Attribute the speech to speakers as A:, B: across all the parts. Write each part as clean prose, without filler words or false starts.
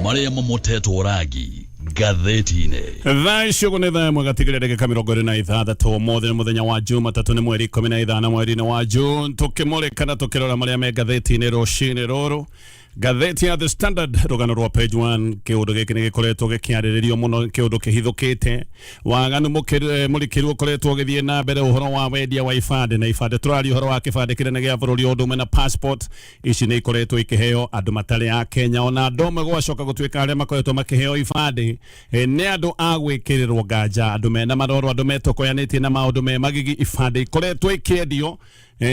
A: Marĩa mamotetwo rangi ngathĩti-inĩ.
B: Thaa icio ũguo nĩ thaa ĩmwe gatigĩrĩra ndagĩka 26. Ũmũthĩ nĩ mũthenya wa Jumatatũ, nĩ mweri 15 mweri-inĩ wa June, tũkĩmũrĩka na tũkĩrora marĩa me ngathĩti-inĩ rũcinĩ rũrũ. Ngathĩti ya The Standard, rũgano rwa page 1, kĩũndũ gĩkĩ nĩ gĩkoretwo gĩkĩarĩrĩrio mũno, kĩũndũ kĩhithũkĩte, waganu mũrikĩru ũkoretwo ũgĩthiĩ na mbere, ũhoro wa wendia wa ibandĩ na ibandĩ, tũraria ũhoro wa kĩbandĩ kĩnene gĩa bũrũri o ũndũ ũmwe na passport. Ici nĩ ikoretwo ikĩheo andũ matarĩ a Kenya, ona andũ amwe gwacoka gũtuĩka arĩa makoretwo makĩheo ibandĩ nĩ andũ a gwĩkĩrĩrwo nganja, andũ mena maroro, andũ metokoyanĩtie na maũndũ me magigi. Ibandĩ ikoretwo ikĩendio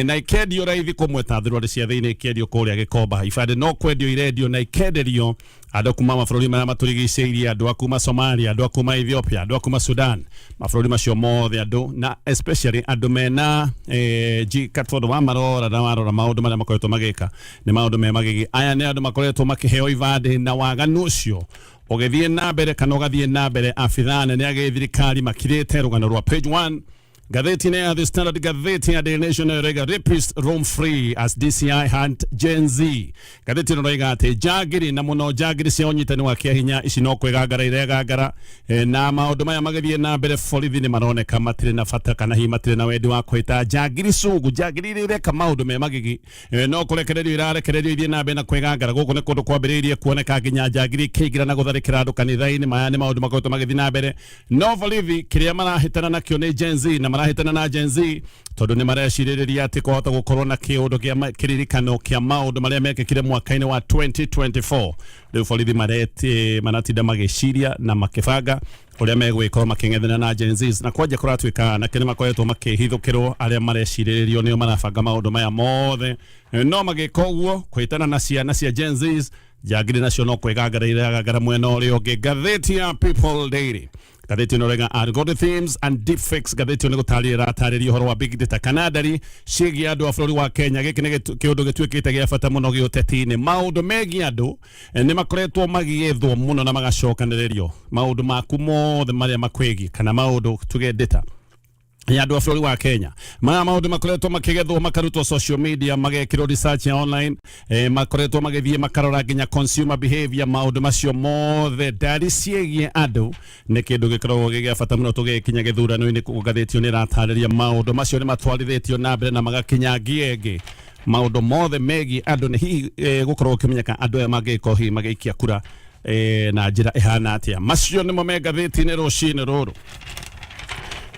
B: na ikendio raithi kũmwe ta thurwari cia thĩinĩ ikendio kũrĩa Gĩkomba. Ibandĩ no kwendio irendio na ikenderio andũ kuma mabũrũri marĩa matũrigicĩirie, andũ a kuma Somalia, andũ a kuma Ethiopia, andũ a kuma Sudan, mabũrũri macio mothe andũ na especially andũ mena njika, tondũ wa marora na warora maũndũ marĩa makoretwo magĩka nĩ maũndũ me magigi. Aya nĩ andũ makoretwo makĩheo ibandĩ na waganu ũcio ũgĩthiĩ na mbere kana ũgathiĩ na mbere. Abithaa nene a gĩthirikari makirĩte, rũgano rwa page 1 ngathĩti-inĩ ya The Standard. Ngathĩti ya Daily Nation nayo ĩraiga "Rapist roam free as DCI hunt Gen Z". Ngathĩti ĩno ĩraiga atĩ njangiri na mũno njangiri cia ũnyitani wa kĩahinya ici no kwĩgangara iregangara, na maũndũ maya magĩthiĩ na mbere borithi nĩ maroneka matirĩ na bata kana hihi matirĩ na wendi wa kwĩta njangiri cungu, njangiri iria ireka maũndũ me magigi no kũrekererio irarekererio ithiĩ na mbere na kwĩgangara. Gũkũ nĩ kũndũ kwambĩrĩirie kuoneka nginya njangiri ikĩingĩra na gũtharĩkĩra andũ kanitha-inĩ. Maya nĩ maũndũ makoretwo magĩthiĩ na mbere, no borithi kĩrĩa marahĩtana nakĩo nĩ Gen Z, na marahĩtana na Gen Z tondũ nĩ marecirĩrĩria atĩ kwahota gũkorwo na kĩũndũ kĩa kĩririkano kĩa maũndũ marĩa mekĩkire mwaka-inĩ wa 2024. Rĩu borithi maratinda magĩciria na makĩbanga ũrĩa megwĩkorwo makĩng'ethana na Gen Z, na kwanja kũratuĩka anake nĩ makoretwo makĩhithũkĩrwo arĩa marecirĩrĩrio nĩo marabanga maũndũ maya mothe. No magĩka ũguo kũhĩtana na ciana cia Gen Z, njangiri nacio no kwĩgangara iragangara mwena ũrĩa ũngĩ. Ngathĩti ya People Daily, ngathĩti ĩno rega "Algorithms and Deepfakes". Ngathĩti ĩno nĩ gũtarĩria ĩratarĩria ũhoro wa big data kana ndari ciĩgiĩ andũ a bũrũri wa Kenya. Gĩkĩ nĩ kĩũndũ gĩtuĩkĩte gĩa bata mũno gĩũteti-inĩ. Maũndũ megiĩ andũ nĩ makoretwo magĩethwo mũno na magacokanĩrĩrio, maũndũ maku mothe marĩa makwĩgiĩ kana maũndũ tuge data ya andũ a bũrũri wa Kenya. Maya maũndũ makoretwo makĩgethwo, makarutwo social media, magekĩrwo research ya online, makoretwo magĩthiĩ makarora nginya consumer behavior. Maũndũ macio mothe, ndari ciĩgiĩ andũ nĩ kĩndũ gĩkoragwo gĩ gĩa bata mũno tũgĩkinya gĩthurano-inĩ. Koguo ngathĩti ĩyo nĩ ĩratarĩria maũndũ macio nĩ matwarithĩtio na mbere na magakinya ngia ĩngĩ. Maũndũ mothe megiĩ andũ nĩ hihi gũkorwo gũkĩmenyeka andũ aya mangĩgĩkorwo hihi magĩikia kura na njĩra ĩhana atĩa. Macio nĩmo me ngathĩti-inĩ rũcinĩ rũrũ,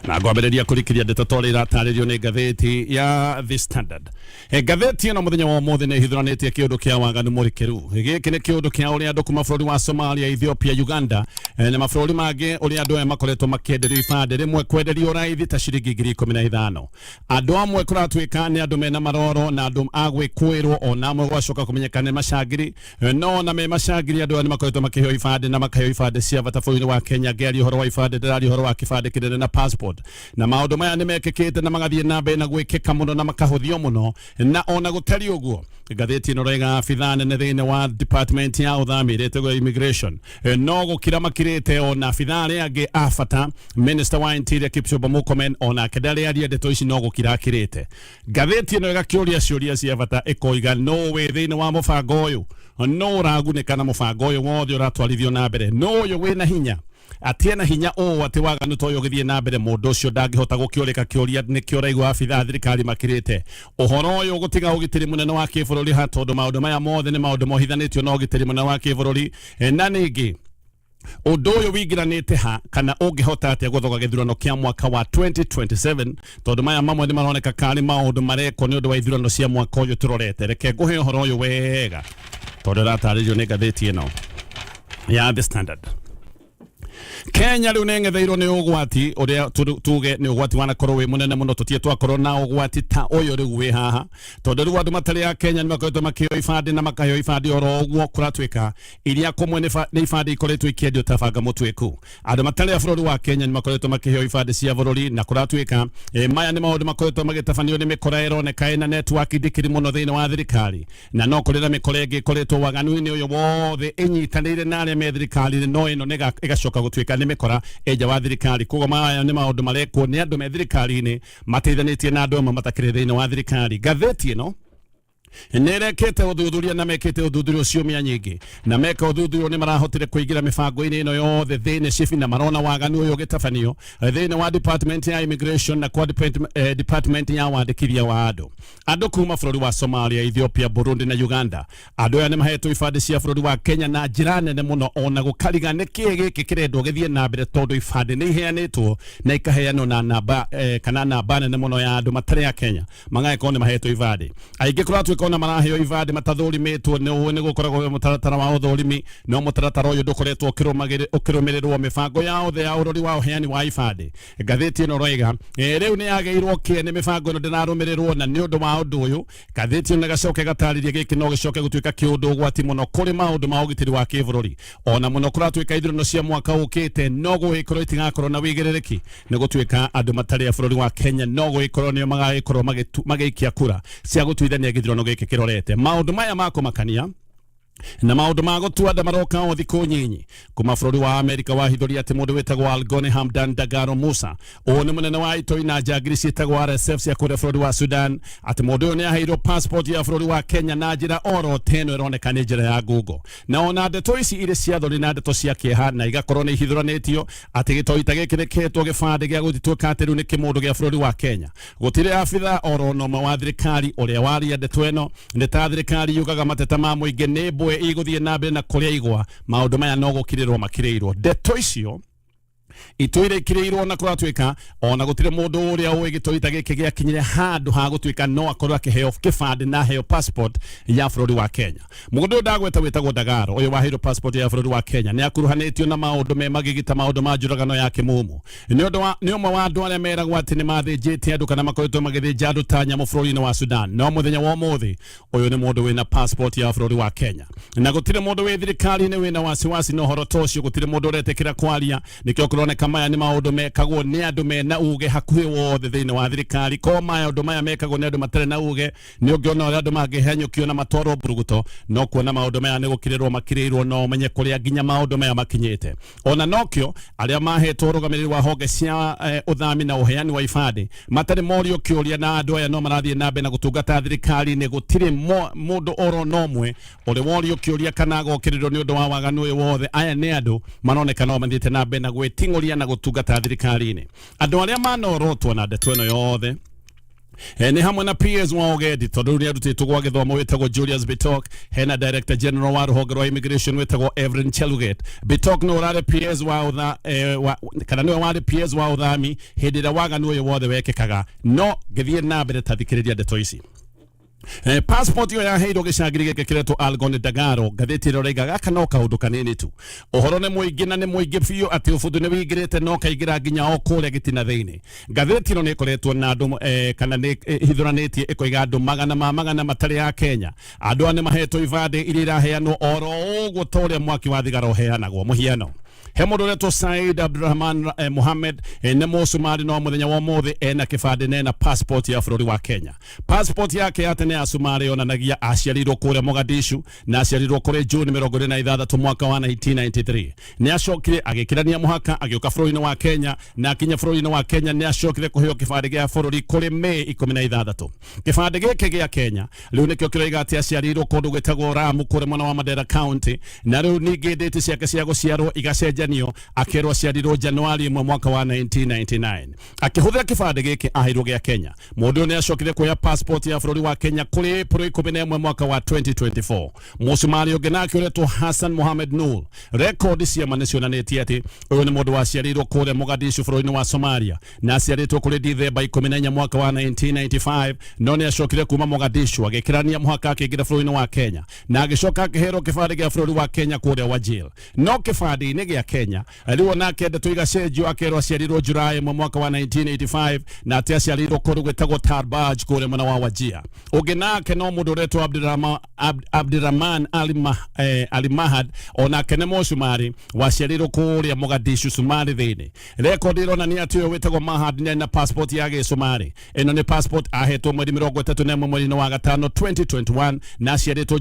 B: na ngwambĩrĩria kũrikĩria ndeto ta ũrĩa iratarĩrio nĩ ngathĩti ya The Standard. Ngathĩti ĩno mũthenya wa ũmũthĩ nĩ ĩhithũranĩtie kĩũndũ kĩa waganu mũrikĩru. Gĩkĩ nĩ kĩũndũ kĩa ũrĩa andũ kuma bũrũri wa Somalia, Ethiopia, Uganda na mabũrũri mangĩ, ũrĩa andũ aya makoretwo makĩenderio ibandĩ, rĩmwe kwenderio raithi ta ciringi 15,000. Andũ amwe kũratuĩka nĩ andũ mena maroro na andũ a gwĩkũĩrwo, ona amwe gwacoka kũmenyeka nĩ macangiri. No ona me macangiri, andũ aya nĩ makoretwo makĩheo ibandĩ na makaheo ibandĩ cia bata bũrũri-inĩ wa Kenya. Ngĩaria ũhoro wa ibandĩ, ndĩraria ũhoro wa kĩbandĩ kĩnene na passport, na maũndũ maya nĩ mekĩkĩte na magathiĩ na mbere na gwĩkĩka mũno na makahũthio mũno. Na ona gũtariĩ ũguo, ngathĩti ĩno raiga abithaa nene thĩinĩ wa department ya ũthami ĩrĩa ĩtagwo immigration no gũkira makirĩte, ona abithaa arĩa angĩ a bata. Minister wa Interior Kipchumba Murkomen onake ndarĩ aria ndeto ici, no gũkira akirĩte. Ngathĩti ĩno ĩgakĩũria ciũria cia bata, ĩkoiga no wĩ thĩinĩ wa mũbango ũyũ, no ũragunĩka na mũbango ũyũ wothe ũratwarithio na mbere, no ũyũ wĩna hinya atĩ ena hinya ũũ atĩ waganu ta ũyũ ũgĩthiĩ na mbere mũndũ ũcio ndangĩhota gũkĩũrĩka. Kĩũria nĩkĩo ũraigua abithaa a thirikari makirĩte ũhoro ũyũ gũtiga ũgitĩri mũnene wa kĩbũrũri ha, tondũ maũndũ maya mothe nĩ maũndũ mohithanĩtio na ũgitĩri mũnene wa kĩbũrũri. Na ningĩ ũndũ ũyũ wingĩranĩte ha kana ũngĩhota atĩa gũthoga gĩthurano kĩa mwaka wa 2027, tondũ maya mamwe nĩ maroneka karĩ maũndũ marekwo nĩ ũndũ wa ithurano cia mwaka ũyũ tũrorete. Reke ngũhe ũhoro ũyũ wega tondũ ĩratarĩrio nĩ ngathĩti ĩno ya The Standard. Kenya rĩu nĩ ng'etheirwo nĩ ũgwati ũrĩa tuge nĩ ũgwati wanakorwo wĩ mũnene mũno. Tũtirĩ twakorwo na ũgwati ta ũyũ rĩu wĩ haha, tondũ rĩu andũ matarĩ a Kenya nĩ makoretwo makĩheo ibandĩ na makaheo ibandĩ oro ũguo kũratuĩka iria kũmwe nĩ ibandĩ ikoretwo ikĩendio ta banga mũtuĩku. Andũ matarĩ a bũrũri wa Kenya nĩ makoretwo makĩheo ibandĩ cia bũrũri, na kũratuĩka maya nĩ maũndũ makoretwo magĩtabanio nĩ mĩkora ĩroneka ĩna network ndikĩri mũno thĩinĩ wa thirikari, na no kũrĩ na mĩkora ĩngĩ ĩkoretwo waganu-inĩ ũyũ wothe ĩnyitanĩire na arĩa me thirikari-inĩ, no ĩno nĩ ĩgacoka gũtuĩka nĩ mĩkora ĩnja wa thirikari. Koguo maya nĩ maũndũ marekwo nĩ andũ me thirikari-inĩ mateithanĩtie na andũ amwe matakĩrĩ thĩinĩ wa thirikari. Ngathĩti ĩno Nĩ ĩrekĩte ũthuthuria na mekĩte ũthuthuria ciumia nyingĩ, na meka ũthuthuria nĩ marahotire kũingĩra mĩbango-inĩ ĩno yothe thĩinĩ cibi, na marona waganu ũyũ ũgĩtabanio thĩinĩ wa department ya immigration na kwa department ya wandĩkithia wa andũ kuma bũrũri wa Somalia, Ethiopia, Burundi na Uganda. Andũ aya nĩ mahetwo ibandĩ cia bũrũri wa Kenya na njĩra nene mũno, ona gũkariga nĩ kĩĩ gĩkĩ kĩrendwo gĩthiĩ na mbere, tondũ ibandĩ nĩ iheanĩtwo na ikaheanwo na namba kana namba nene mũno ya andũ matarĩ a Kenya magagĩkorwo nĩ mahetwo ibandĩ. Aingĩ kũratuĩka ona maraheo ibandĩ matathũrimĩtwo. Nĩ ũĩ nĩ gũkoragwo mũtaratara wa ũthũrimi, no mũtaratara ũyũ ndũkoretwo ũkĩrũmĩrĩrwo mĩbango ya othe ya ũrori wa ũheani wa ibandĩ. Ngathĩti ĩno roiga rĩu nĩ yagĩirwo kĩene mĩbango ĩno ndĩrarũmĩrĩrwo, na nĩ ũndũ wa ũndũ ũyũ ngathĩti ĩno ĩgacoka ĩgatarĩria gĩkĩ no gĩcoke gũtuĩka kĩũndũ ũgwati mũno kũrĩ maũndũ ma ũgitĩri wa kĩbũrũri, ona mũno kũratuĩka ithurano cia mwaka ũkĩte no gũgĩkorwo itigakorwo na wĩigĩrĩrĩki, nĩ gũtuĩka andũ matarĩ a bũrũri wa Kenya no gũgĩkorwo nĩo magagĩkorwo magĩikia kura cia gũtuithania gĩthurano gĩkĩ kĩrorete. Maũndũ maya ma kũmakania na maũndũ ma gũtua nda maroka o thikũ nyinyi kuma bũrũri wa Amerika wahithũria atĩ mũndũ wĩtagwo Algoni Hamdan Dagalo Musa, ũyũ nĩ mũnene wa itoi na njangiri ciĩtagwo RSF cia kũrĩa bũrũri wa Sudan, atĩ mũndũ ũyũ nĩ aheirwo passport ya bũrũri wa Kenya na njĩra oro ta ĩno ĩroneka nĩ njĩra ya Google. Na ona ndeto ici irĩ cia thoni na ndeto cia kĩeha na igakorwo nĩ ihithũranĩtio atĩ gĩtoi ta gĩkĩ nĩkĩhetwo gĩbandĩ gĩa gũthituĩka atĩ rĩu nĩ kĩmũndũ gĩa bũrũri wa Kenya. Gũtirĩ abitha oro na ũmwe wa thirikari ũrĩa waria ndeto ĩno. Nĩ ta thirikari yugaga mateta ma mũingĩ nĩ mbwe igũthiĩ na mbere na kũrĩa igwa. Maũndũ maya no gũkirĩrwo makirĩirwo, ndeto icio itũire ikirĩirwo, na kũratuĩka ona gũtirĩ mũndũ ũrĩa ũĩ gĩtoi ta gĩkĩ gĩakinyire handũ ha gũtuĩka no akorwo akĩheo kĩbandĩ na aheo passport ya bũrũri wa Kenya. Mũndũ ũyũ ndagweta wĩtagwo Dagaro, ũyũ waheirwo passport ya bũrũri wa Kenya, nĩ akuruhanĩtio na maũndũ me magigi ta maũndũ ma njũragano ya kĩmumu. Nĩ ũndũ wa nĩ ũmwe wa andũ arĩa meragwo atĩ nĩ mathĩnjĩte andũ kana makoretwo magĩthĩnja andũ ta nyamũ bũrũri-inĩ wa Sudan. No mũthenya wa ũmũthĩ ũyũ nĩ mũndũ wĩna passport ya bũrũri wa Kenya, na gũtirĩ mũndũ wĩ thirikari-inĩ wĩna wasiwasi na ũhoro ta ũcio. Gũtirĩ mũndũ ũretĩkĩra kwaria. Nĩkĩo kũroneka maya nĩ maũndũ mekagwo nĩ andũ mena uge hakuhĩ wothe thĩinĩ wa thirikari. Ko maũndũ maya mekagwo nĩ andũ matarĩ na uge, nĩ ũngĩona ũrĩa andũ mangĩhenyũkio na matwarwo mburuguto. No kuona maũndũ maya nĩ gũkirĩrwo makirĩirwo, no ũmenye kũrĩa nginya maũndũ maya makinyĩte. Ona nokĩo arĩa mahetwo ũrũgamĩrĩri wa honge cia ũthami na ũheani wa ibandĩ matarĩ morio kĩũria, na andũ aya no marathiĩ na mbere na gũtungata thirikari-inĩ. Gũtirĩ mũndũ oro na ũmwe ũrĩ worio kĩũria kana agokĩrĩrwo nĩ ũndũ wa waganu ũyũ wothe. Aya nĩ andũ maroneka no mathiĩte na mbere na gwĩting'ũria na gũtungata thirikari-inĩ. Andũ arĩa manorotwo na ndeto ĩno yothe nĩ hamwe na PS wa Ũgendi, tondũ rĩu nĩ arutĩtwo gwa gĩthomo, wĩtagwo Julius Bitok. Hena Director General wa rũhonge rwa immigration wĩtagwo Evelyn Cheluget. Bitok nĩ ũrarĩ PS wa ũtha, wa, kana nĩwe warĩ PS wa ũthami hĩndĩ ĩrĩa waganu ũyũ wothe wekĩkaga. No ngĩthiĩ na mbere, ta thikĩrĩria ndeto ici. Passport ĩyo yaheirwo gĩcangiri gĩkĩ kĩretwo Algon Dagaro. Ngathĩti ĩrĩa ũraiga gaka no kaũndũ kanini tu. Ũhoro nĩ mũingĩ na nĩ mũingĩ biũ atĩ ũbuthu nĩ wĩingĩrĩte na ũkaingĩra nginya o kũrĩa gĩtina thĩinĩ. Ngathĩti ĩno nĩ ĩkoretwo na andũ kana nĩ ĩhithũranĩtie ĩkoiga andũ magana ma magana matarĩ a Kenya. Andũ aya nĩ mahetwo ibandĩ iria iraheanwo oro ũguo ta ũrĩa mwaki wa thigara ũheanagwo. Mũhiano, he mũndũ ũretwo Said Abdurrahman Mohamed, nĩ Mũcumari, no mũthenya wa ũmũthĩ ena kĩbandĩ na ena passport ya bũrũri wa Kenya. Passport yake ya tene ya Sumarĩ yonanagia aciarirwo kũrĩa Mogadishu, na aciarirwo kũrĩ June 26 mwaka wa 1993. Nĩ acokire agĩkĩrania mũhaka agĩũka bũrũri-inĩ wa Kenya, na akinya bũrũri-inĩ wa Kenya nĩ acokire kũheo kĩbandĩ gĩa bũrũri kũrĩ Mei 16. Kĩbandĩ gĩkĩ gĩa Kenya rĩu nĩkĩo kĩroiga atĩ aciarirwo kũndũ gwĩtagwo Ramu kũrĩa mwena wa Mandera County, na rĩu ningĩ ndĩti ciake cia gũciarwo igacenjanio, akerwo aciarirwo Januari 1 mwaka wa 1999. Akĩhũthĩra kĩbandĩ gĩkĩ aheirwo gĩa Kenya, mũndũ ũyũ nĩ acokire kuoya passport ya bũrũri wa Kenya kũrĩ April 11 mwaka wa 2024. Mũcumarĩ ũngĩ nake ũretwo Hassan Mohamed Nur, rekondi cia ma nĩ cionanĩtie atĩ ũyũ nĩ mũndũ waciarĩirwo kũrĩa Mogadishu bũrũri-inĩ wa Somalia, na aciarĩtwo kũrĩ Dithemba 14 mwaka wa 1995, no nĩ acokire kuma Mogadishu agĩkĩrania mũhaka akĩingĩra bũrũri-inĩ wa Kenya, na agĩcoka akĩherwo kĩbandĩ gĩa bũrũri wa Kenya kũrĩa Wajir. No kĩbandĩ-inĩ gĩa Kenya rĩu onake ndeto igacenjio, akerwo aciarirwo Julai 1 mwaka wa 1985, na atĩ aciarĩirwo kũndũ gwĩtagwo Tarbaj kũrĩa mwena wa Wajir. Ũngĩ nake no mũndũ ũretwo Abdirahman Ali Mahad, onake nĩ Mũcumarĩ waciarĩirwo kũrĩa Mogadishu Sumarĩ thĩinĩ. Rekondi ironania atĩ ũyũ wĩtagwo Mahad nĩ na passport ya gĩcumarĩ. Ĩno nĩ passport ahetwo mweri 31 mweri-inĩ wa gatano 2021, na aciarĩtwo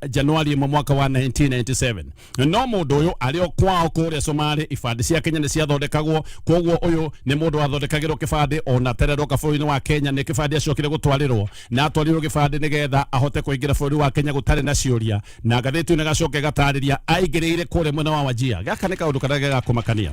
B: Januari 1 mwaka wa 1997, no mũndũ ũyũ arĩ o kwao kũrĩa Kũrĩa Somalia ibandĩ cia Kenya nĩ ciathondekagwo, koguo ũyũ nĩ mũndũ wathondekagĩrwo kĩbandĩ ona tereroka bũrũri-inĩ wa Kenya. Nĩ kĩbandĩ acokire gũtwarĩrwo, na atwarirwo gĩbandĩ nĩgetha ahote kũingĩra bũrũri wa Kenya gũtarĩ na ciũria. Na ngathĩti ĩno ĩgacoka ĩgatarĩria aingĩrĩire kũrĩa mwena wa Wajir. Gaka nĩ kaũndũ karĩa gakũmakania,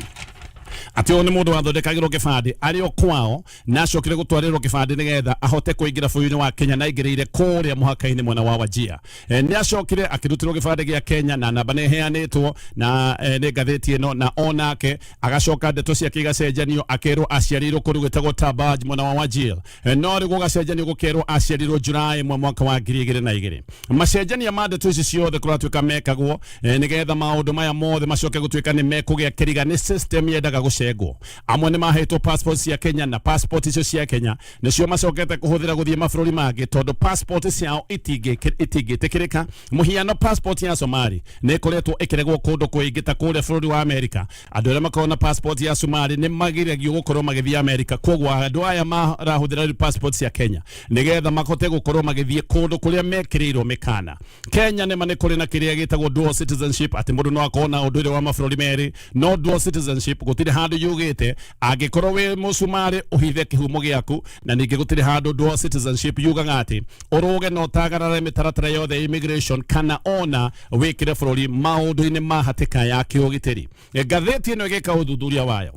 B: atĩ ũyũ nĩ mũndũ wathondekagĩrwo kĩbandĩ arĩ o kwao, na acokire gũtwarĩrwo kĩbandĩ nĩgetha ahote kũingĩra bũrũri-inĩ wa Kenya, na aingĩrĩire kũrĩa mũhaka-inĩ mwena wa Wajir. Nĩ acokire akĩrutĩrwo gĩbandĩ gĩa Kenya, na namba nĩ ĩheanĩtwo na nĩ ngathĩti ĩno, na onake agacoka ndeto ciake igacenjanio, akerwo aciarĩirwo kũndũ gwĩtagwo Tabaj mwena wa Wajir, no rĩu gũgacenjanio gũkerwo aciarirwo Julai 1 mwaka wa 2002. Macenjania ma ndeto ici ciothe kũratuĩka mekagwo nĩgetha maũndũ maya mothe macoke gũtuĩka nĩ mekũgĩa kĩriga. Nĩ system yendaga gũcengwo. Amwe nĩ mahetwo passport cia Kenya, na passport icio cia Kenya nĩcio macokete kũhũthĩra gũthiĩ mabũrũri mangĩ, tondũ passport ciao itingĩtĩkĩrĩka. Mũhiano, passport ya Somali nĩ ĩkoretwo ĩkĩregwo kũndũ kũingĩ ta kũrĩa bũrũri wa Amerika. Andũ arĩa makoragwo na passport ya Somali nĩ magiragio gũkorwo magĩthiĩ Amerika. Koguo andũ aya marahũthĩra rĩu passport cia Kenya nĩgetha mahote gũkorwo magĩthiĩ kũndũ kũrĩa mekĩrĩirwo mĩkana. Kenya nĩma nĩ kũrĩ na kĩrĩa gĩtagwo dual citizenship, atĩ mũndũ no akorwo na ũndũire wa mabũrũri merĩ, no dual citizenship gũtirĩ handũ yugĩte angĩkorwo wĩ mũcumarĩ ũhithe kĩhumo gĩaku, na ningĩ gũtirĩ handũ dual citizenship yugaga atĩ ũrũge na ũtagarare mĩtaratara yothe ya immigration, kana ona wĩkĩre bũrũri maũndũ-inĩ ma hatĩka ya kĩũgitĩri. Ngathĩti ĩno ĩgĩka ũthuthuria wayo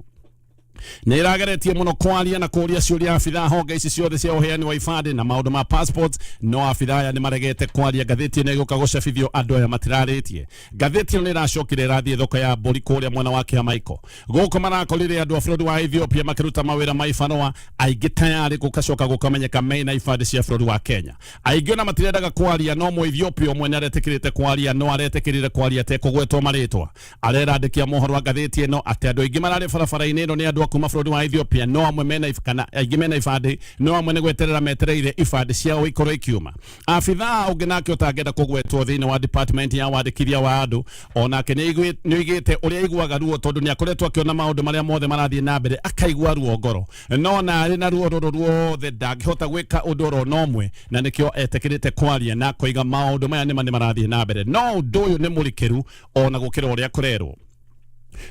B: nä ĩrageretie mũno kwaria na kũria ciũria abithaa honge ici ciothe cia ũheani wa ibandĩ na maũndũ ma passports, no abithaa aya nĩ maregete kwaria. Ngathĩti ĩno ĩgũka gũcabithio andũ aya matirarĩtie. Ngathĩti ĩno nĩ ĩracokire ĩrathiĩ thoko ya mbũri kũrĩa mwena wa Kĩamaiko. Gũkũ marakorire andũ a bũrũri wa Ethiopia makĩruta mawĩra ma ibarũa, aingĩ tayarĩ gũgacoka gũkamenyeka mena ibandĩ cia bũrũri wa Kenya. Aingĩ ona matirendaga kwaria, no Mũethiopia ũmwe nĩ aretĩkĩrĩte kwaria, no aretĩkĩrire kwaria atekũgwetwo marĩtwa. Arera andĩki a mohoro a ngathĩti ĩno atĩ andũ aingĩ mararĩ barabara-inĩ ĩno nĩ andũ a kuma bũrũri wa Ethiopia, no amwe mena kana aingĩ mena ibandĩ, no amwe nĩ gweterera metereire ibandĩ ciao ikorwo ikiuma. Abithaa ũngĩ nake ũtangĩenda kũgwetwo thĩinĩ wa department ya wandĩkithia wa andũ onake nĩ oigĩte ũrĩa aiguaga ruo, tondũ nĩ akoretwo akĩona maũndũ marĩa mothe marathiĩ na mbere, akaigua ruo ngoro, no na arĩ na ruo rũrũ ruothe ndangĩhota gwĩka ũndũ oro na ũmwe, na nĩkĩo etĩkĩrĩte kwaria na akoiga maũndũ maya nĩma nĩ marathiĩ na mbere, no ũndũ ũyũ nĩ mũrikĩru ona gũkĩra ũrĩa kũrerwo.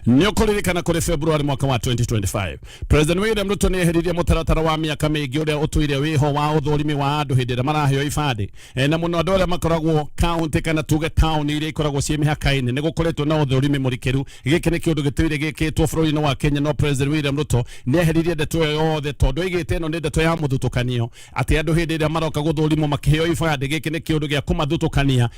B: Nĩ ũkũririkana kũrĩ February mwaka wa 2025, President William Ruto nĩ eheririe mũtaratara wa mĩaka mĩingĩ ũrĩa ũtũire wĩho wa ũthũrimi wa andũ hĩndĩ ĩrĩa maraheo ibandĩ, na mũno andũ arĩa makoragwo kaunti kana tuge taũni iria ikoragwo ciĩ mĩhaka-inĩ. Nĩ gũkoretwo na ũthũrimi mũrikĩru. Gĩkĩ nĩ kĩũndũ gĩtũire gĩkĩtwo bũrũri-inĩ wa Kenya, no President William Ruto nĩ eheririe ndeto ĩyo yothe, tondũ aigĩte ĩno nĩ ndeto ya mũthutũkanio, atĩ andũ hĩndĩ ĩrĩa maroka gũthũrimwo makĩheo ibandĩ, gĩkĩ nĩ kĩũndũ gĩa kũmathutũkania,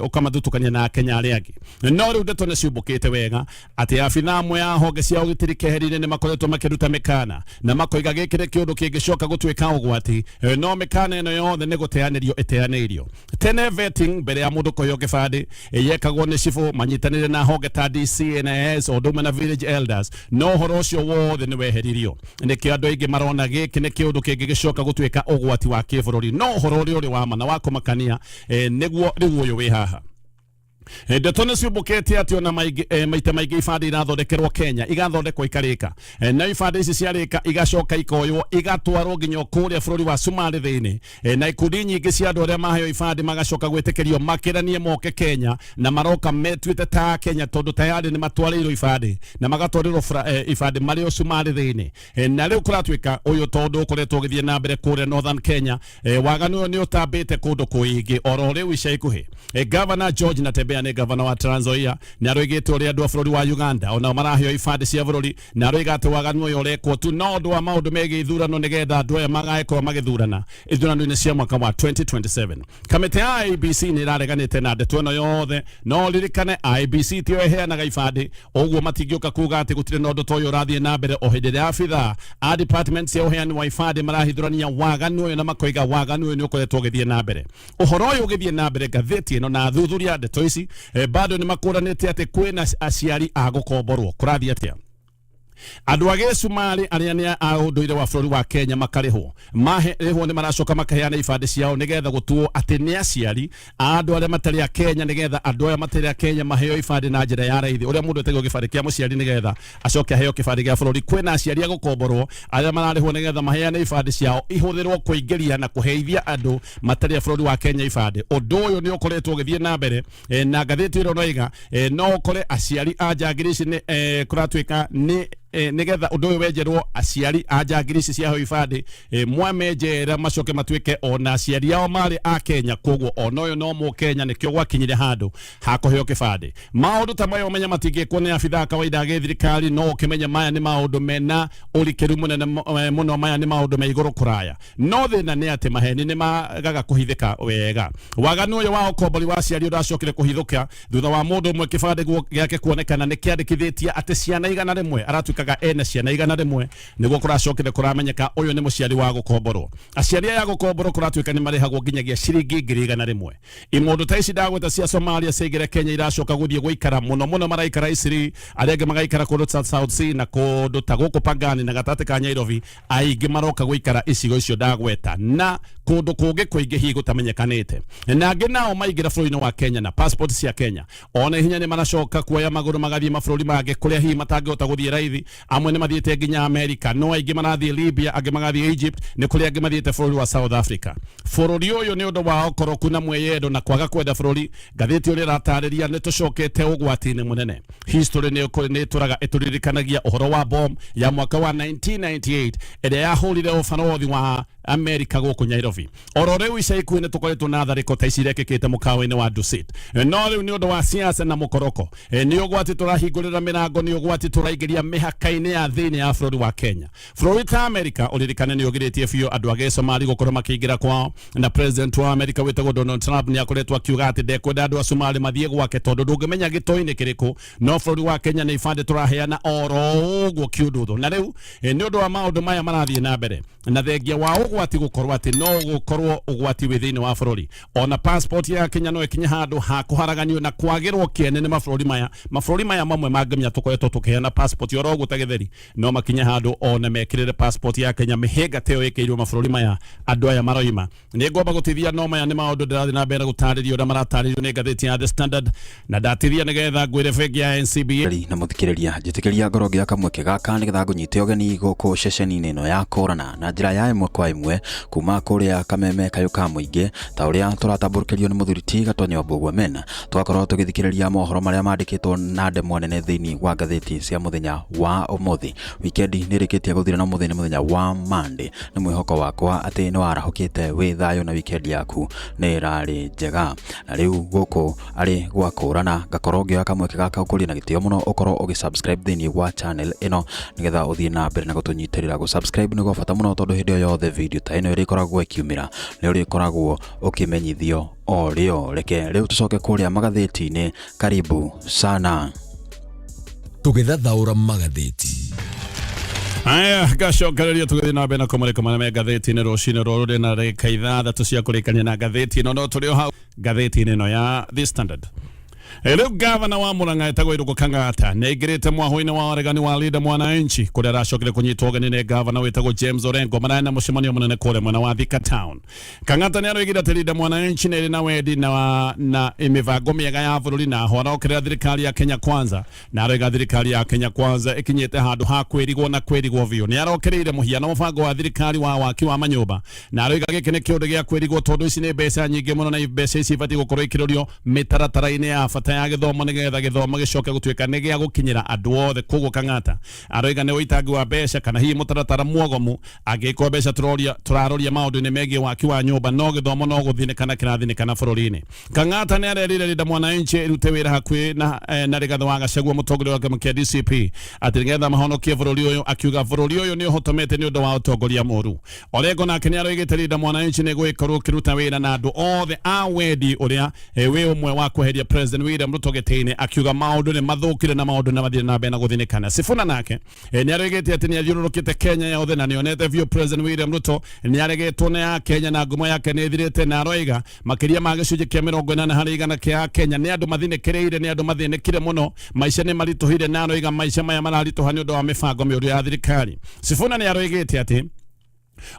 B: ũkamathutũkania na Akenya arĩa angĩ. No rĩu ndeto nĩ ciumbũkĩte wega atĩ abithaa amwe a honge cia ũgitĩri keheri-inĩ nĩ makoretwo makĩruta mĩkana na makoiga gĩkĩ nĩ kĩũndũ kĩngĩcoka gũtuĩka ũgwati, no mĩkana ĩno yothe nĩ gũteanĩrio ĩteanĩirio. Tene vetting mbere ya mũndũ kũheo kĩbandĩ yekagwo nĩ cibũ manyitanĩire na honge ta DCNS o ũndũ ũmwe na village elders, no ũhoro ũcio wothe nĩ weheririo. Nĩkĩo andũ aingĩ marona gĩkĩ nĩ kĩũndũ kĩngĩgĩcoka gũtuĩka ũgwati wa kĩbũrũri. No ũhoro ũrĩa ũrĩ wa ma na wa kũmakania nĩguo rĩu ũyũ wĩ haha. Ndeto nĩ ciũmbũkĩte atĩ ona maita maingĩ ibandĩ irathondekerwo Kenya, igathondekwo ikarĩka, na ibandĩ ici ciarĩka igacoka ikoywo igatwarwo nginya kũrĩa bũrũri wa Somalia thĩinĩ, na ikundi nyingĩ cia andũ arĩa maheo ibandĩ magacoka gwĩtĩkĩrio makĩranie moke Kenya, na maroka metuĩte ta Kenya, tondũ tayarĩ nĩ matwarĩirwo ibandĩ na magatwarĩrwo ibandĩ marĩ o Somalia thĩinĩ. Na rĩu kũratuĩka ũyũ tondũ ũkoretwo ũgĩthiĩ na mbere kũrĩa Northern Kenya, waganu ũyũ nĩ ũtambĩte kũndũ kũingĩ oro rĩu ica ikuhĩ. Governor George Natembeya nĩ governor wa Trans Nzoia, nĩ aroigĩte ũrĩa andũ a bũrũri wa Uganda onao maraheo ibandĩ cia bũrũri, na aroiga atĩ waganu ũyũ ũrekwo tu no ũndũ wa maũndũ megiĩ ithurano, nĩgetha andũ aya magagĩkorwo magĩthurana ithurano-inĩ cia mwaka wa 2027. Kamĩtĩ ya IEBC nĩ ĩrareganĩte na ndeto ĩno yothe, no ririkane IEBC tiyo ĩheanaga ibandĩ, ũguo matingĩũka kuga atĩ gũtirĩ na ũndũ ta ũyũ ũrathiĩ na mbere, o hĩndĩ ĩrĩa abithaa a department cia ũheani wa ibandĩ marahithũrania waganu ũyũ na makoiga waganu ũyũ nĩ ũkoretwo ũgĩthiĩ na mbere. Ũhoro ũyũ ũgĩthiĩ na mbere, ngathĩti ĩno na athuthuria ndeto ici bado nĩ makũranĩte atĩ kwĩna aciari a gũkomborwo. Kũrathiĩ atĩa? Andũ a gĩcumarĩ arĩa nĩ a ũndũire wa bũrũri wa Kenya makarĩhwo, marĩhwo nĩ maracoka makaheana ibandĩ ciao nĩgetha gũtuo atĩ nĩ aciari a andũ arĩa matarĩ a Kenya, nĩgetha andũ aya matarĩ a Kenya maheo ibandĩ na njĩra ya raithi, ũrĩa mũndũ etagio gĩbandĩ kĩa mũciari nĩgetha acoke aheo kĩbandĩ gĩa bũrũri. Kwĩna aciari a gũkomborwo arĩa mararĩhwo nĩgetha maheane ibandĩ ciao ihũthĩrwo kũingĩria na kũheithia andũ matarĩ a bũrũri wa Kenya ibandĩ. Ũndũ ũyũ nĩ ũkoretwo ũgĩthiĩ na mbere na ngathĩti ĩno noiga no ũkore aciari a njangiri ici nĩ kũratuĩka nĩ nĩgetha ũndũ ũyũ wenjerwo, aciari a njangiri ici ciaheo ibandĩ mwamenjera macoke matuĩke ona aciari ao marĩ a Kenya, koguo ona ũyũ no mũkenya, nĩkĩo gwakinyire handũ ha kũheo kĩbandĩ. Maũndũ ta maya ũmenya matingĩkwo nĩ abithaa kawaida a gĩthirikari, no ũkĩmenye maya nĩ maũndũ mena ũrikĩru mũnene mũno, maya nĩ maũndũ me igũrũ kũraya. No thĩna nĩ atĩ maheni nĩ magaga kũhithĩka wega. Waganu ũyũ wa ũkombori wa aciari ũracokire kũhithũka thutha wa mũndũ ũmwe kĩbandĩ gĩake kuonekana nĩ kĩandĩkithĩtie atĩ ciana 100, aratuĩkaga ena ciana 100, nĩguo kũracokire kũramenyeka ũyũ nĩ mũciari wa gũkomborwo. Aciari aya gũkomborwo kũratuĩka nĩ marĩhagwo nginyagia ciringi 100,000. Imũndũ ta ici ndagweta cia Somalia ciaingĩra Kenya iracoka gũthiĩ gũikara mũno mũno, maraikara Isiri, arĩa angĩ magaikara kũndũ ta South C na kũndũ ta gũkũ Pangani na gatagatĩ ka Nairobi. Aingĩ maroka gũikara icigo icio ndagweta na kũndũ kũngĩ kũingĩ hihi gũtamenyekanĩte. Na angĩ nao maingĩra bũrũri-inĩ wa Kenya na passport cia Kenya, ona ihenya nĩ maracoka kuoya magũrũ magathiĩ mabũrũri mangĩ kũrĩa hihi matangĩhota gũthiĩ raithi. Amwe nĩ mathiĩte nginya America, no aingĩ marathiĩ Libya, angĩ magathiĩ Egypt, nĩ kũrĩ angĩ mathiĩte bũrũri wa South Africa. Bũrũri ũyũ nĩ ũndũ wa ũkoroku na mwĩyendo na kwaga kwenda bũrũri, ngathĩti ũrĩa ĩratarĩria nĩ tũcokete ũgwati-inĩ mũnene. History nĩ ĩtũraga ĩtũririkanagia ũhoro wa bomb ya mwaka wa 1998 ĩrĩa yahũrire ũbarothi wa Amerika gũkũ Nairobi. Oro rĩu ica ikuhĩ nĩ tũkoretwo na tharĩko ta ici irekĩkĩte mũkawa-inĩ wa Dusit. No rĩu nĩ ũndũ wa siasa na mũkoroko, nĩ ũgwati tũrahingũrĩra mĩrango, nĩ ũgwati tũraingĩria mĩhaka-inĩ ya thĩinĩ ya bũrũri wa Kenya. Bũrũri ta Amerika ũririkane nĩ ũgirĩtie biũ andũ a gĩcomari gũkorwo makĩingĩra kwao, na president wa Amerika wĩtagwo Donald Trump nĩ akoretwo akiuga atĩ ndekwenda andũ a Somali mathiĩ gwake tondũ ndũngĩmenya gĩtoi-inĩ kĩrĩkũ. No bũrũri wa Kenya nĩ ibandĩ tũraheana oro ũguo kiundutho. Na rĩu nĩ ũndũ wa maũndũ maya marathiĩ na mbere na thengia wa ũgwati gũkorwo atĩ no gũkorwo ũgwati wĩ thĩinĩ wa bũrũri, ona passport ya Kenya no ĩkinye handũ ha kũharaganio na kwagĩrwo kĩene nĩ mabũrũri maya. Mabũrũri maya mamwe mangĩmenya tũkoretwo tũkĩheana passport oro ũguo ta gĩtheri, no makinye handũ ona mekĩrĩre passport ya Kenya mĩhĩnga ta ĩyo ĩkĩirwo mabũrũri maya andũ aya maroima. Nĩ ngwamba gũtithia, no maya nĩ maũndũ ndĩrathiĩ na mbere gũtarĩria ũrĩa maratarĩrio nĩ ngathĩti ya The Standard, na ndatithia nĩgetha ngwĩre bengi ya NCBA
C: Na mũthikĩrĩria, njĩtĩkĩria ngorwo ngĩoya kamweke gaka nĩgetha ngũnyite ũgeni gũkũ ceceni-inĩ ĩno ya Kũrana na njĩra ya ĩmwe kwa ĩmwe kuma kũrĩa kameme kayũ ka mũingĩ, ta ũrĩa tũratambũrũkĩrio nĩ mũthuri ti Gatonyo Mbũgua Mena, tũgakorwo tũgĩthikĩrĩria mohoro marĩa mandĩkĩtwo na ndemwa nene thĩinĩ wa ngathĩti cia mũthenya wa ũmũthĩ. Wikendi nĩ ĩrĩkĩtie gũthira na ũmũthĩ nĩ mũthenya wa Monday. Nĩ mwĩhoko wakwa atĩ nĩ warahũkĩte wĩ thayũ na wikendi yaku nĩ ĩrarĩ njega. Na rĩu gũkũ arĩ gwa Kũrana, ngakorwo ngĩoya kamweke gaka ũkũria na gĩtĩo mũno ũkorwo ũgĩ subscribe thĩinĩ wa channel ĩno nĩgetha ũthiĩ na mbere na gũtũnyitĩrĩra. Gũ subscribe nĩ gwa bata mũno tondũ hĩndĩ o yothe video ta ĩno ĩrĩkoragwo ĩkiumĩra nĩ ũrĩkoragwo ũkĩmenyithio o rĩo. Reke rĩu tũcoke kũrĩa magathĩti-inĩ. Karibu sana.
A: Tũgĩthathaũra magathĩti.
B: Aya, ngacokereria tũgĩthiĩ na mbere na kũmũrĩka marĩa me ngathĩti-inĩ rũcinĩ rũrũ. Rĩ na ndagĩka 6 cia kũrĩkania na ngathĩti ĩno, no tũrĩ o hau ngathĩti-inĩ ĩno ya The Standard. Rĩu gavana wa Murang'a etagwo Irũngũ Kang'ata nĩ aingĩrĩte mwahũ-inĩ wa ũregani wa Linda Mwananchi, kũrĩa aracokire kũnyitwo ũgeni nĩ gavana wĩtagwo James Orengo. Mararĩ na mũcemanio mũnene kũrĩa mwena wa Thika Town. Kang'ata nĩ aroigire atĩ Linda Mwananchi nĩ ĩrĩ na wendi na mĩbango mĩega ya bũrũri, na ho arokerera thirikari ya Kenya Kwanza, na aroiga thirikari ya Kenya Kwanza ĩkinyĩte handũ ha kwĩrigwo na kwĩrigwo biũ. Nĩ arokereire mũhiano mũbango wa thirikari wa waki wa manyũmba, na aroiga gĩkĩ nĩ kĩũndũ gĩa kwĩrigwo tondũ ici nĩ mbeca nyingĩ mũno, na mbeca ici ibatiĩ gũkorwo ikĩrorio mĩtaratara-inĩ ya bata ya gĩthomo nĩgetha gĩthomo gĩcoke gũtuĩka nĩ gĩa gũkinyĩra andũ othe. Koguo Kang'ata aroiga nĩ ũitangi wa mbeca kana hihi mũtaratara mwogomu angĩkorwo mbeca tũroria tũraroria maũndũ-inĩ megiĩ waki wa nyũmba, no gĩthomo no gũthinĩkana kĩrathinĩkana bũrũri-inĩ. Kang'ata nĩ arerire Linda Mwananchi ĩrute wĩra hakuhĩ na Rigathĩ wa Gachagua, mũtongoria wa kĩama kĩa DCP, atĩ nĩgetha mahonokie bũrũri ũyũ, akiuga bũrũri ũyũ nĩ ũhotomete nĩ ũndũ wa ũtongoria mũru. Orengo nake nĩ aroigĩte Linda Mwananchi nĩ gũgĩkorwo ũkĩruta wĩra na andũ othe a wendi ũrĩa wĩ ũmwe wa kweheria President William Ruto gĩtĩ-inĩ, akiuga maũndũ nĩ mathũkire na maũndũ nĩ mathiĩ na mbere na gũthinĩkana. Sifuna nake nĩ aroigĩte atĩ nĩ athiũrũrũkĩte Kenya yothe na nĩonete biũ President William Ruto nĩ aregetwo nĩ a Kenya na ngumo yake nĩ ĩthirĩte, na aroiga makĩria ma gĩcunjĩ kĩa 80% kĩa Kenya nĩ andũ mathinĩkĩrĩire, nĩ andũ mathĩnĩkire mũno, maica nĩ maritũhire, na aroiga maica maya mararitũha nĩ ũndũ wa mĩbango mĩũru ya thirikari. Sifuna nĩ aroigĩte atĩ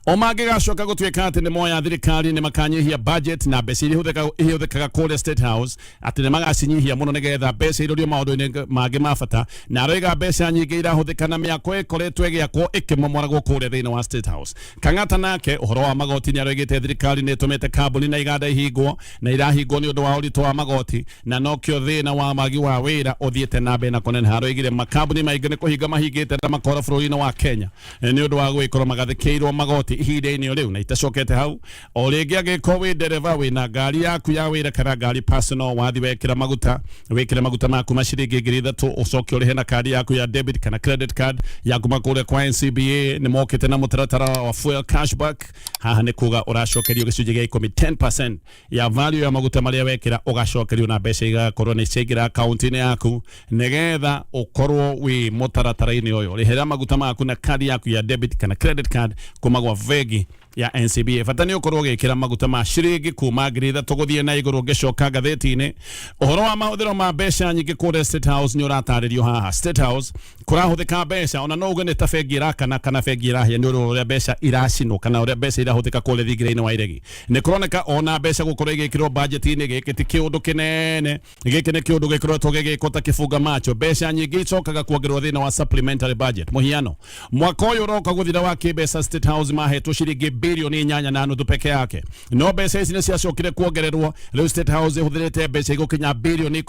B: o mangĩgacoka gũtuĩka atĩ nĩ moya thirikari, nĩ makanyihia budget na mbeca iria ihũthĩkaga kũrĩa State House, atĩ nĩ magacinyihia mũno nĩgetha mbeca irorio maũndũ-inĩ mangĩ ma bata. Na aroiga mbeca nyingĩ irahũthĩka na mĩako ĩkoretwo ĩgĩakwo ĩkĩmomoragwo kũrĩa thĩinĩ wa State House. Kang'ata nake ũhoro wa magoti nĩ aroigĩte thirikari nĩ ĩtũmĩte kambuni na iganda ihingwo na irahingwo nĩ ũndũ wa ũritũ wa magoti, na nokĩo thĩna wa wagi wa wĩra ũthiĩte na mbere na kũneneha. Aroigire makambuni maingĩ nĩ kũhinga mahingĩte na makora bũrũri-inĩ wa Kenya nĩ ũndũ wa gũgĩkorwo magathĩkĩirwo magoti ihinda-inĩ o rĩu. Na itacokete hau o rĩngĩ, angĩkorwo wĩ ndereba wĩna ngari yaku ya wĩra kana ngari personal, wathi wekĩra maguta, wĩkĩre maguta maku ma ciringi 3,000, ũcoke ũrĩhe na kandi yaku ya debit kana credit card ya kuma kũrĩa kwa NCBA. Nĩ mokĩte na mũtaratara wa fuel cashback. Haha nĩ kuga ũracokerio gĩcunjĩ gĩa 10, 10% ya value ya maguta marĩa wekĩra, ũgacokerio na mbeca igakorwo nĩ ciaingĩra akaunti-inĩ yaku. Nĩgetha ũkorwo wĩ mũtaratara-inĩ ũyũ, rĩhĩra maguta maku na kandi yaku ya debit kana credit card kuma gwa bengi ya NCBA. Bata nĩ ũkorwo ũgĩkĩra maguta ma ciringi kuma 3,000 gũthiĩ na igũrũ. Ngĩcoka ngathĩti-inĩ, ũhoro wa mahũthĩro ma mbeca nyingĩ kũrĩa State House nĩ ũratarĩrio haha. State House kũrahũthĩka mbeca ona no uge nĩ ta bengi ĩrakana kana bengi ĩrahĩa nĩ ũndũ wa ũrĩa mbeca iracinwo kana ũrĩa mbeca irahũthĩka kũrĩa thingira-inĩ wa iregi. Nĩ kũroneka ona mbeca gũkorwo igĩkĩrwo budget-inĩ, gĩkĩ ti kĩũndũ kĩnene, gĩkĩ nĩ kĩũndũ gĩkoretwo gĩgĩkwo ta kĩbunga macho. Mbeca nyingĩ icokaga kuongererwo thĩinĩ wa supplementary budget. Mũhiano, mwaka ũyũ ũroka gũthira wa kĩmbeca, State House mahetwo ciringi 5.5 bilioni peke yake, no mbeca ici nĩ ciacokire kuongererwo. Rĩu State House ĩhũthĩrĩte mbeca igũkinya 17 bilioni,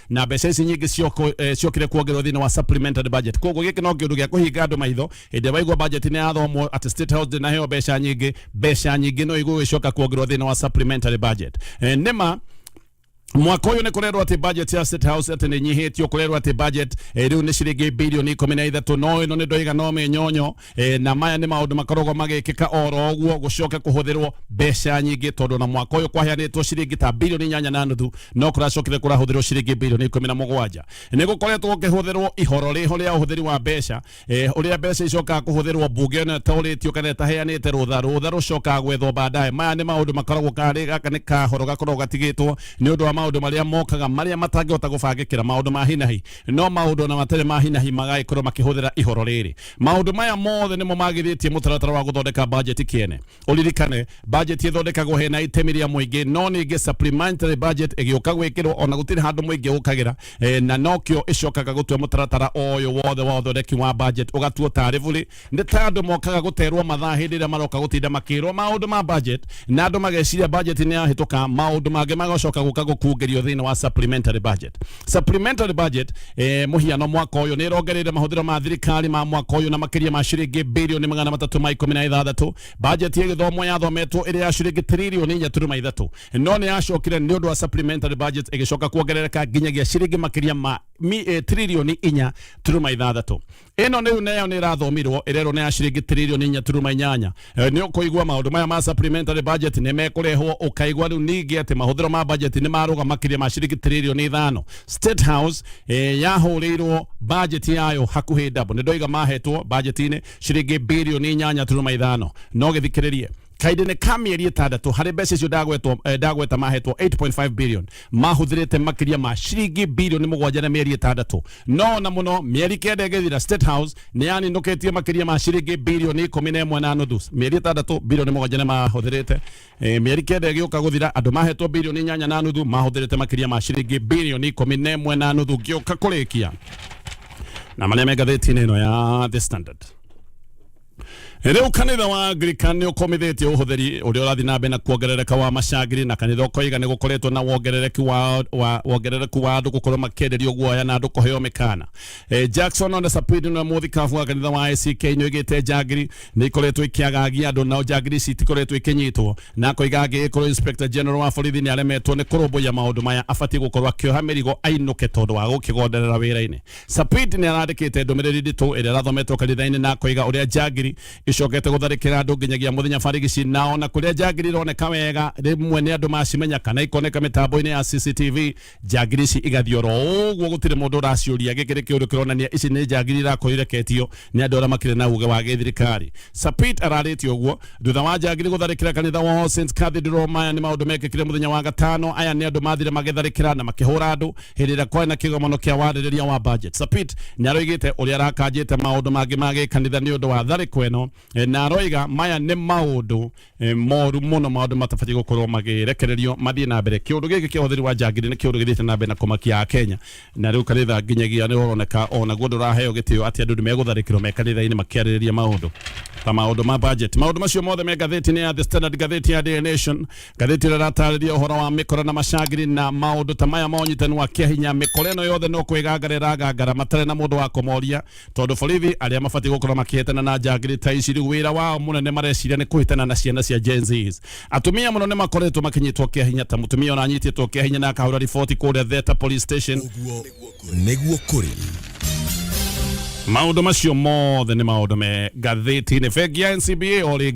B: na mbeca ici nyingĩ ciokire kuongererwo thĩinĩ wa supplementary budget. Koguo gĩkĩ no kĩũndũ gĩa kũhinga andũ maitho hĩndĩ ĩrĩa waigua budget nĩ yathomwo atĩ State House ndĩnaheo mbeca nyingĩ. Mbeca nyingĩ no igũgĩcoka kuongererwo thĩinĩ wa supplementary budget. Nĩma mwaka ũyũ nĩ kũrerwo atĩ budget ya State House atĩ nĩ nyihĩtio, kũrerwo atĩ budget rĩu nĩ ciringi 13 bilioni, no ĩno nĩ ndoiga no mĩnyonyo. Na maya nĩ maũndũ makoragwo magĩkĩka oro ũguo, gũcoke kũhũthĩrwo mbeca nyingĩ, tondũ na mwaka ũyũ kwaheanĩtwo ciringi ta 8.5 bilioni, no kũracokire kũrahũthĩrwo ciringi 17 bilioni. Nĩ gũkoretwo gũkĩhũthĩrwo ihoro rĩho rĩa ũhũthĩri wa mbeca, ũrĩa mbeca icokaga kũhũthĩrwo mbunge ĩno ĩtaũrĩtio kana ĩtaheanĩte rũtha, rũtha rũcokaga gwethwo baadaye. Maya nĩ maũndũ makoragwo karĩ gaka nĩ kahoro gakoragwo gatigĩtwo nĩ ũndũ wa maũndũ marĩa mokaga marĩa matangĩhota gũbangĩkĩra, maũndũ ma hinahi, no maũndũ ona matarĩ ma hinahi magagĩkorwo makĩhũthĩra ihoro rĩrĩ. Maũndũ maya mothe nĩmo magithĩtie mũtaratara wa gũthondeka budget kĩene. Ũririkane budget ĩthondekagwo hena itemi rĩa mũingĩ, no ningĩ supplementary budget ĩgĩũka gwĩkĩrwo ona gũtirĩ handũ mũingĩ ũkagĩra, na nokĩo ĩcokaga gũtua mũtaratara ũyũ wothe wa ũthondeki wa budget ũgatuo tarĩ bũrĩ. Nĩ ta andũ mokaga gũterwo mathaa hĩndĩ ĩrĩa maroka gũtinda makĩrwo maũndũ ma budget, na andũ mageciria budget nĩ yahĩtũka, maũndũ mangĩ magacoka gũka gũkungĩrio thĩinĩ wa supplementary budget. Supplementary budget, mũhiano mwaka ũyũ nĩ ĩrongereire mahũthĩro ma thirikari ma mwaka ũyũ na makĩria ma ciringi 316 bilioni. Budget ya gĩthomo yathometwo ĩrĩ ya ciringi 4.3 tiririoni, no nĩ yacokire nĩ ũndũ wa supplementary budget ĩgĩcoka kuongerereka nginyagia ciringi makĩria ma 4.46 tiririoni. Ĩno rĩu nayo nĩ ĩrathomirwo ĩrerwo nĩ ya ciringi 4.8 tiririoni. Nĩ ũkũigua maũndũ maya ma supplementary budget nĩ mekũrehwo, ũkaigua rĩu ningĩ atĩ mahũthĩro ma budget nĩ marũga makĩria ma ciringi 5 tiririoni. State House yahũrĩirwo budget yayo hakuhĩ double. Nĩ ndoiga mahetwo budget-inĩ ciringi 8.5 bilioni, no gĩthikĩrĩrie, kahinda-inĩ ka mĩeri 6 harĩ mbeca icio ndagweta mahetwo 8.5 billion, mahũthĩrĩte makĩria ma ciringi 7 bilioni na mĩeri 6. No na mũno mĩeri 9 ĩgĩthira, State House nĩ yaninũkĩtie makĩria ma ciringi 11.5 bilioni. Mĩeri 6, 7 bilioni nĩ mahũthĩrĩte. Mĩeri 9 ĩgĩũka gũthira, andũ mahetwo 8.5 bilioni, mahũthĩrĩte makĩria ma ciringi 11.5 bilioni. Ngĩũka kũrĩkia na marĩa me ngathĩti-inĩ ĩno ya The Standard, rĩu kanitha wa Anglican nĩ ũkomithĩtie ũhũthĩri ũrĩa ũrathiĩ na mbere na kuongerereka wa macangiri, na kanitha ũkoiga nĩ gũkoretwo na wongerereku wa andũ gũkorwo makĩenderio guoya na andũ kũheo mĩkana. Jackson Ole Sapit nĩwe mũthikabu wa kanitha wa ACK, nĩ oigĩte njangiri nĩ ikoretwo ikĩagagia andũ, nao njangiri ici itikoretwo ikĩnyitwo, na akoiga angĩgĩkorwo Inspector General wa borithi nĩ aremetwo nĩ kũrũmbũiya maũndũ maya, abatiĩ gũkorwo akĩoha mĩrigo ainũke tondũ wa gũkĩgonderera wĩra-inĩ. Sapit nĩ arandĩkĩte ndũmĩrĩri nditũ ĩrĩa ĩrathometwo kanitha-inĩ, na akoiga ũrĩa njangiri Icokete gũtharĩkĩra andũ nginyagia mũthenya barigici, na ona kũrĩa njangiri ironeka wega rĩmwe nĩ andũ macimenya kana ikoneka mĩtambo-inĩ ya CCTV, njangiri ici igathiĩ oro ũguo, gũtirĩ mũndũ ũraciũria. Gĩkĩ nĩ kĩũndũ kĩronania ici nĩ njangiri irakorwo ireketio nĩ andũ arĩa makĩrĩ na uge wa gĩthirikari. Sapit ararĩtie ũguo thutha wa njangiri gũtharĩkĩra kanitha wa All Saints Cathedral. Maya nĩ maũndũ mekĩkire mũthenya wa gatano. Aya nĩ andũ mathire magĩtharĩkĩra na makĩhũra andũ hĩndĩ ĩrĩa kwarĩ na kĩgomano kĩa warĩrĩria wa budget. Sapit nĩ aroigĩte ũrĩa arakanjĩte maũndũ mangĩ ma gĩkanitha nĩ ũndũ wa tharĩko ĩno, na aroiga maya nĩ maũndũ moru mũno, maũndũ matabatiĩ gũkorwo magĩrekererio mathiĩ na mbere. Kĩũndũ gĩkĩ kĩa ũhũthĩri wa njangiri nĩ kĩũndũ gĩthiĩte na mbere na kũmakia Akenya, na rĩu kanitha nginyagia nĩ ũroneka onaguo ndũraheo gĩtĩo atĩ andũ nĩ megũtharĩkĩrwo me kanitha-inĩ makĩarĩrĩria maũndũ ta maũndũ ma budget. Maũndũ macio mothe me ngathĩti-inĩ ya The Standard. Ngathĩti ya Daily Nation, ngathĩti ĩrĩa ĩratarĩria ũhoro wa mĩkora na macangiri na maũndũ ta maya ma ũnyitani wa kĩahinya. Mĩkora ĩno yothe no kwĩgangara ĩragangara matarĩ na mũndũ wa kũmoria, tondũ borithi arĩa mabatiĩ gũkorwo makĩhĩtana na njangiri ta ici rĩu wĩra wao mũnene mareciria nĩ kũhĩtana na ciana cia Gen Zs. Atumia mũno nĩ makoretwo makĩnyitwo kĩahinya, ta mũtumia ũranyitĩtwo kĩahinya na akahũra riboti kũrĩa Theta Police Station.
A: Ũguo nĩguo kũrĩ.
B: Maũndũ macio mothe nĩ maũndũ me ngathĩti-inĩ. Bengi ya NCBA o rĩngĩ.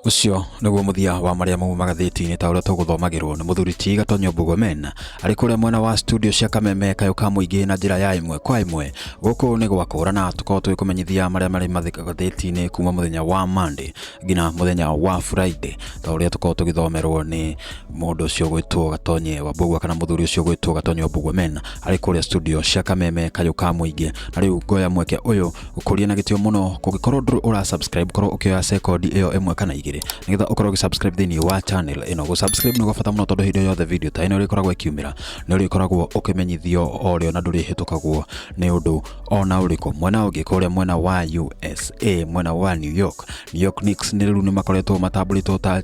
C: Ũcio nĩguo mũthia wa marĩa mauma magathĩti-inĩ ta ũrĩa tũgũthomagĩrwo nĩ mũthuri ti Gatonyo Mbugomen arĩ kũrĩa mwena wa studio cia Kameme kayũ ka mũingĩ na njĩra ya ĩmwe kwa ĩmwe. Gũkũ nĩ gwakũrana tũkorwo tũgĩkũmenyithia marĩa marĩ magathĩti-inĩ kuma mũthenya wa Monday nginya mũthenya wa Friday, ta ũrĩa tũkorwo tũgĩthomerwo nĩ mũndũ ũcio gwĩtwo Gatonye wa Mbugua kana mũthuri ũcio gwĩtwo Gatonye wa Mbugomen arĩ kũrĩa studio cia Kameme kayũ ka mũingĩ. Na rĩu ngoya mweke ũyũ gũkũria na gĩtĩo mũno, kũngĩkorwo ndũrĩ ũra subscribe, korwo ũkĩoya sekondi ĩyo ĩmwe kana igĩrĩ nĩgetha ũkorwo ũgĩ subscribe thĩinĩ wa channel ĩno. Gũ subscribe nĩ gwa bata mũno, tondũ hĩndĩ yothe video ta ĩno ĩrĩkoragwo ĩkiumĩra nĩ ũrĩkoragwo ũkĩmenyithio o rĩo na ndũrĩhĩtũkagwo nĩ ũndũ ona ũrĩkũ. Mwena ũngĩ, kũrĩa mwena wa USA, mwena wa New York, New York Knicks nĩ rĩu nĩ makoretwo matambũrĩtwo ta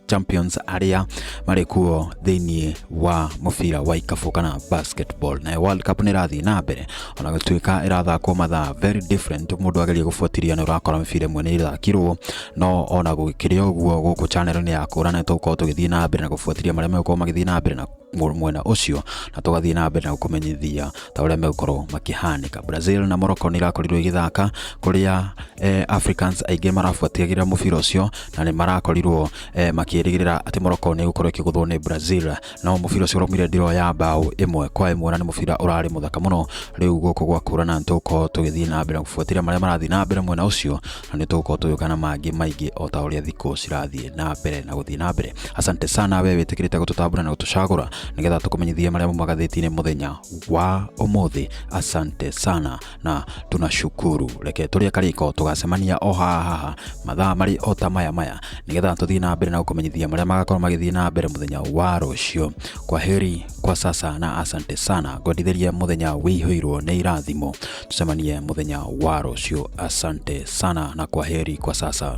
C: champions arĩa marĩ kuo thĩinĩ wa mũbira wa ikabu kana basketball. Na World Cup nĩ ĩrathiĩ na mbere ona gũtuĩka ĩrathakwo mathaa very different. Mũndũ ageria gũbuatĩria nĩ ũrakora mĩbira ĩmwe nĩ ĩthakirwo, no ona gũkĩrĩ ũguo, gũkũ channel-inĩ ya Kũrana tũgũkorwo tũgĩthiĩ na mbere na gũbuatĩria marĩa megũkorwo magĩthiĩ na mbere na mwena ũcio, na tũgathiĩ na mbere na gũkũmenyithia ta ũrĩa megũkorwo makĩhanĩka. Brazil na Morocco nĩ irakorirwo igĩthaka kũrĩa Africans aingĩ marabuatagĩrĩra mũbira ũcio, na nĩ marakorirwo makĩrĩgĩrĩra atĩ Morocco nĩ ĩgũkorwo ĩkĩgũthwo nĩ Brazil, no mũbira ũcio ũraumire ndiro ya bao 1-1, na nĩ mũbira ũrarĩ mũthaka mũno. Rĩu gũkũ gwa Kũrana nĩ tũgũkorwo tũgĩthiĩ na mbere na gũbuatĩrĩra marĩa marathiĩ na mbere mwena ũcio, na nĩ tũgũkorwo tũgĩũka na mangĩ maingĩ o ta ũrĩa thikũ cirathiĩ na mbere na gũthiĩ na mbere. Asante sana we wĩtĩkĩrĩte gũtũtambũra na gũtũcagũra nĩgetha tũkũmenyithie marĩa mauma gathĩti-inĩ mũthenya wa ũmũthĩ. Asante sana na tunashukuru. Reke tũrĩe karĩko, tũgacemania o haha haha mathaa marĩ o ta maya maya nĩgetha tũthiĩ na mbere na gũkũmenyithia marĩa magakorwo magĩthiĩ na mbere mũthenya wa rũciũ. Kwa heri kwa sasa na asante sana. Ngwendithĩria mũthenya wĩihũirwo nĩ irathimo. Tucemanie mũthenya wa rũciũ. Asante sana na kwa heri kwa sasa.